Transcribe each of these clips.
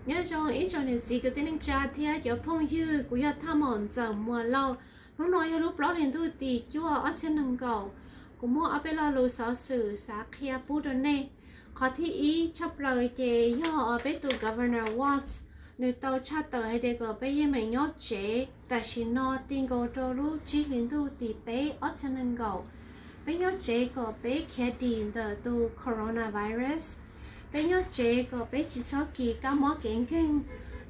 Nyob zoo ib tsoom niam txiv kwv tij neej tsa thiab cov phooj ywg, kuv yog Thaj Maum Ntxawm Muas Lauj. Hnub no yog lub plaub hlis ntuj tim cuaj ob txhiab nees nkaum. Kuv muaj ob peb lo lus xov xwm xav qhia pub rau nej. Qhov thib ib tshaj plaws ces yog peb tus Governor Walz, nws tau tshaj tawm hais tias kom peb yeej meem nyob tsev tam sim no ti nkaus rau lub tsib hlis ntuj tim peb ob txhiab nees nkaum. Peb nyob tsev kom peb khiav dim ntawm tus coronavirus. Peb nyob tsev kom peb tsis txhob kis kab mob kev nkeeg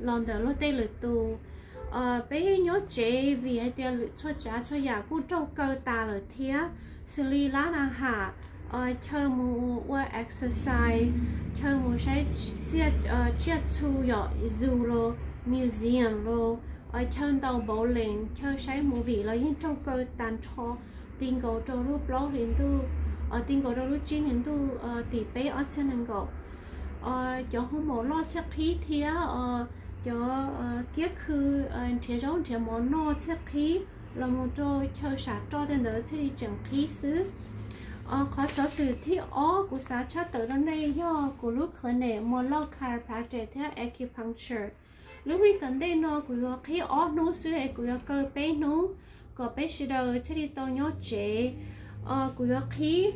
los ntawm luag tej lwm tus. Peb nyob tsev vim hais tias lwm txhua tsav txhua yam kuj raug kaw tas lawm thiab, xws li lab na ham, chaw mus ua exercise, chaw mus saib tsiaj txhu yom, zoo los, museum los, chaw ntaus bowling, chaw saib movie los yeej raug kaw tag nrho ti nkaus rau lub plaub hlis ntuj, ti nkaus rau lub tsib hlis ntuj tim peb ob txhiab nees nkaum. Cov hoo maum loj txhiab qhib thiab cov kiab khw nrhiav zaub nrhiav mov noj txhiab qhib, los mus rau chaw sam roj tej ntawd thiaj li tseem qhib xwb. Qhov xov xwm thib ob kuv xav tshaj tawm rau nej yog kuv lub clinic Muas Lauj Chiropractic thiab Acupuncture. Lub week tom ntej no kuv yuav qhib ob hnub xwb es kuv yuav kaw peb hnub kom peb sawv daws thiaj li tau nyob tsev. Kuv yuav qhib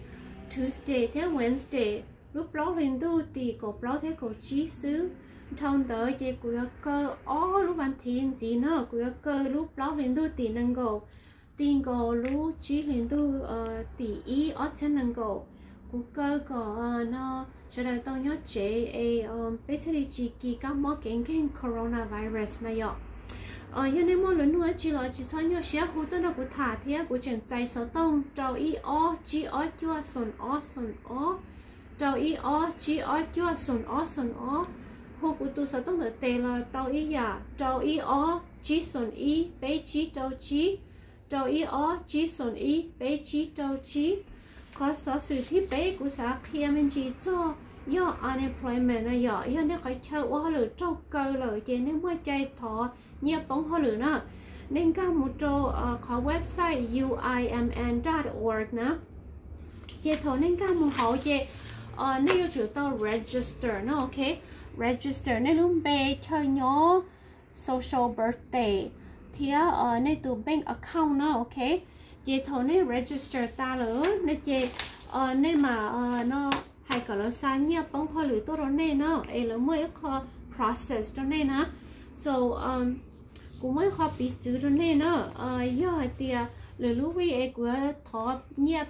Tuesday thiab Wednesday lub plaub hlis ntuj tim kaum plaub thiab kaum tsib xwb. Dhau ntawd ces kuv yuav kaw ob lub vas thiv ntxiv na, kuv yuav kaw lub plaub hlis ntuj tim nees nkaum ti nkaus lub tsib hlis ntuj tim ib ob txhiab nees nkaum. Kuv kaw kom no sawv daws tau nyob tsev es peb thiaj li tsis kis kab mob kev nkeeg coronavirus na yom. Yog nej muaj lus nug dab tsi los tsis txhob nyuaj siab hu tuaj nrog kuv tham thiab kuv tseem txais xov tooj rau ib ob tsib ob cuaj xoom ob xoom ob, rau ib ob tsib ob cuaj xoom ob xoom ob. Hu kuv tus xov tooj ntawm tes los tau ib yam, rau ib ob tsib xoom ib peb tsib rau tsib, rau ib ob tsib xoom ib peb tsib rau tsib. Qhov xov xwm thib peb kuv xav qhia me ntsis txog yog unemployment na yom, yog nej qhov chaw ua hauj lwm raug kaw lawm ces nej muaj cai thov nyiaj poob hauj lwm na. Nej nkag mus rau qhov website U I M N dot org na. Ces thaum nej nkag mus hauv ces nej yuav tsum tau register no, ok. Register nej lub npe, chaw nyob, social birthday thiab nej tus bank account na, ok. Ces thaum nej register tas lawm no ces nej mam no hais kom lawv xa nyiaj poob hauj lwm tuaj rau nej na, es lawv muaj ib qho process rau nej na. So kuv muaj ib qho piv txwv rau nej na. Yog hais tias lwm lub week es kuv yuav thov nyiaj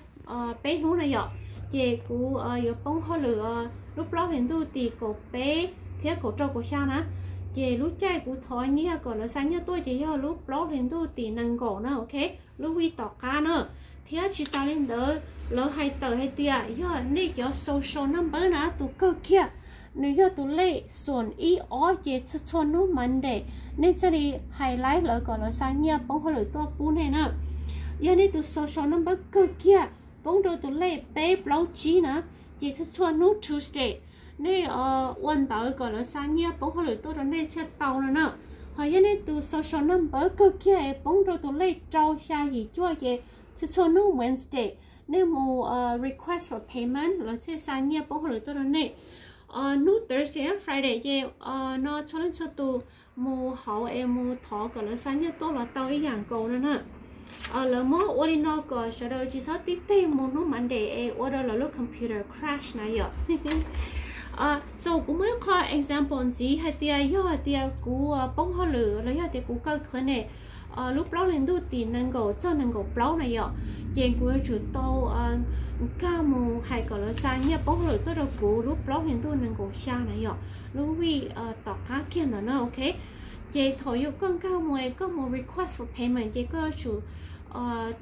peb hnub na yom, ces kuv yuav poob hauj lwm lub plaub hlis ntuj tim kaum peb thiab kaum rau kaum xya na. Ces lub caij kuv thov nyiaj kom lawv xa nyiaj tuaj ces yog lub plaub hlis ntuj tim nees nkaum na, ok, lub week tom qab na. Thiab tsis tas li ntawd, lawv hais tawm hais tias yog nej cov social number na tus kawg kiag, nws yog tus lej xoom ib ob ces txhua txhua hnub Monday nej thiaj li hais laib lawv kom lawv xa nyiaj poob hauj lwm tuaj pub nej na. Yog nej tus social number kawg kiag poob rau tus lej peb plaub tsib na, ces txhua txhua hnub Tuesday nej ua ntawv kom lawv xa nyiaj poob hauj lwm tuaj rau nej thiaj tau no na. Ho yog nej tus social number kawg kiag es poob rau tus lej rau xya yim cuaj ces txhua txhua hnub Wednesday nej mus request for payment lawv thiaj xa nyiaj poob hauj lwm tuaj rau nej. Hnub Thursday thiab Friday ces no txhua leej txhua tus mus hauv es mus thov kom lawv xa nyiaj tuaj los tau ib yam nkaus no na. Lawv muab ua li no kom sawv daws tsis txhob tib teg mus hnub Monday es ua rau lawv lub computer crash na yom. So kuv muaj ib qho example ntxiv hais tias yog hais tias kuv poob hauj lwm los yog tias kuv kaw clinic lub plaub hlis ntuj tim nees nkaum txog nees nkaum plaub na yom, ces kuv yuav tsum tau nkag mus hais kom lawv xa nyiaj poob hauj lwm tuaj rau kuv lub plaub hlis ntuj nees nkaum xya na yom, lub week tom qab kiag ntawd na, ok. Ces thaum yog koj nkag mus es koj mus request for payment ces koj yuav tsum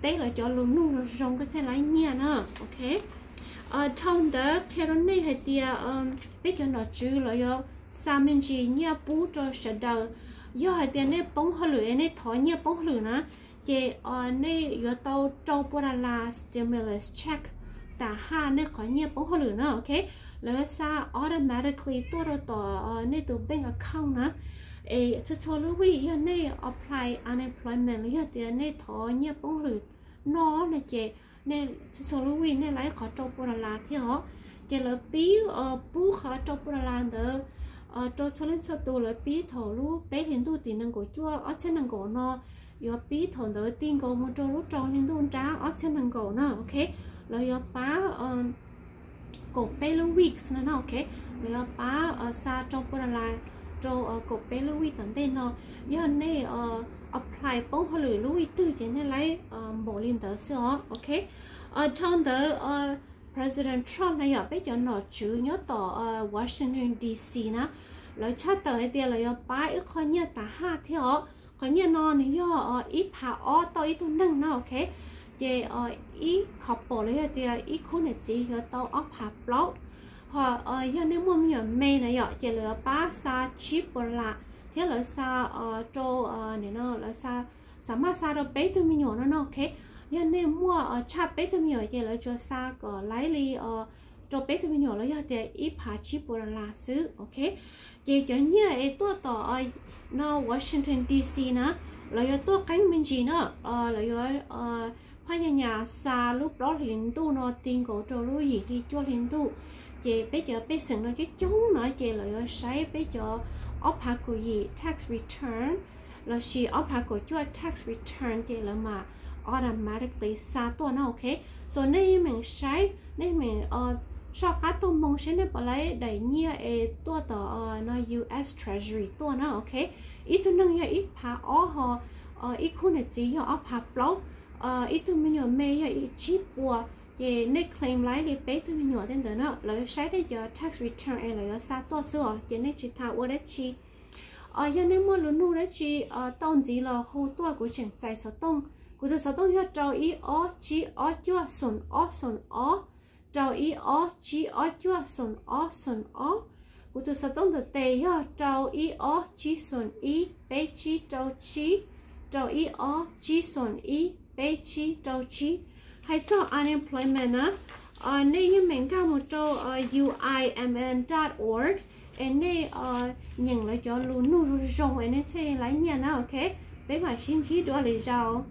teb lawv cov lus nug zoo zoo koj thiaj laib nyiaj na, ok. Dhau ntawd qhia rau nej hais tias peb cov nom tswv los yuav xa me ntsis nyiaj pub rau sawv daws. Yog hais tias nej poob hauj lwm es nej thov nyiaj poob hauj lwm na, ces nej yuav tau rau pua dollar stimulus check tam haj nej qhov nyiaj poob hauj lwm na, ok. Lawv xa automatically tuaj rau tom nej tus bank account na. Es txhua txhua lub week yog nej apply unemployment los yog tias nej thov nyiaj poob hauj lwm noj no ces nej txhua txhua lub week nej laib qhov rau pua dollar thiab os. Ces lawv pib pub qhov rau pua dollar ntawd rau txhua leej txhua tus lawv pib thaum lub peb hlis ntuj tim nees nkaum cuaj ob txhiab nees nkaum no, yuav pib thaum ntawd ti nkaus mus rau lub rau hli ntuj nrab ob txhiab nees nkaum na, ok. Lawv yuav pab kaum peb lub weeks no na, ok. Lawv yuav pab xa rau Puas Das Las rau kaum peb lub week tom ntej no. Yog nej apply poob hauj lwm lub week twg ces nej laib npaum li ntawd xwb os, ok. Dhau ntawd President Trump na yom, peb cov nom tswv nyob tom Washington D C na, lawv tshaj tawm hais tias lawv yuav pab ib qho nyiaj tas haj thiab os. Qhov nyiaj no nws yog ib phav ob tauj ib tug neeg na, ok. Ces ib couple los yog tias ib khub niam txiv yuav tau ob phav plaub. Ho yog nej muaj me nyuam me na yom, ces lawv yuav pab xa tsib puas las thiab lawv xa rau, lawv xa maj xa rau peb tug me nyuam no no, ok. Yog nej muaj tshaj peb tug me nyuam ces lawv tsuas xa kom laib li rau peb tug me nyuam los yog tias ib phav tsib puas las xwb, ok. Ces cov nyiaj es tuaj tom no Washington D C na, lawv yuav tuaj qeeb me ntsis na, lawv yuav phaj nyas nyas xa lub plaub hlis ntuj no ti nkaus rau lub yim hli cuaj hli ntuj. Ces peb cov pej xeem no coob coob no ces lawv yuav saib peb cov ob phav kaum yim tax return lossis ob phav kaum cuaj tax return ces lawv mam automatically xa tuaj no, ok. So nej yeej meem saib, nej meem soj qab tuaj moo saib nej puas laib daim nyiaj es tuaj tom no U S Treasury tuaj na, ok. Ib tug neeg yog ib phav ob ho ib khub niam txiv yog ob phav plaub, ib tug me nyuam me yog tsib puas, ces nej claim laib li peb tug me nyuam tej ntawd na, lawv saib nej cov tax return es lawv yuav xa tuaj xwb os, ces nej tsis tas ua dab tsi. Yog nej muaj lus nug dab tsi tau ntxiv los hu tuaj kuv tseem txais xov tooj. Kuv tus xov tooj yog rau ib ob tsib ob cuaj xoom ob xoom ob, rau ib ob tsib ob cuaj xoom ob xoom ob. Kuv tus xov tooj ntawm tes yog rau ib ob tsib xoom ib peb tsib rau tsib, rau ib ob tsib xoom ib peb tsib rau tsib. Hais txog unemployment na, nej yeej meem nkag mus rau U I M N dot org es nej nyeem lawv cov lus nug zoo zoo es nej thiaj li laib nyiaj na, ok. Peb mam sib ntsib dua lwm zaus.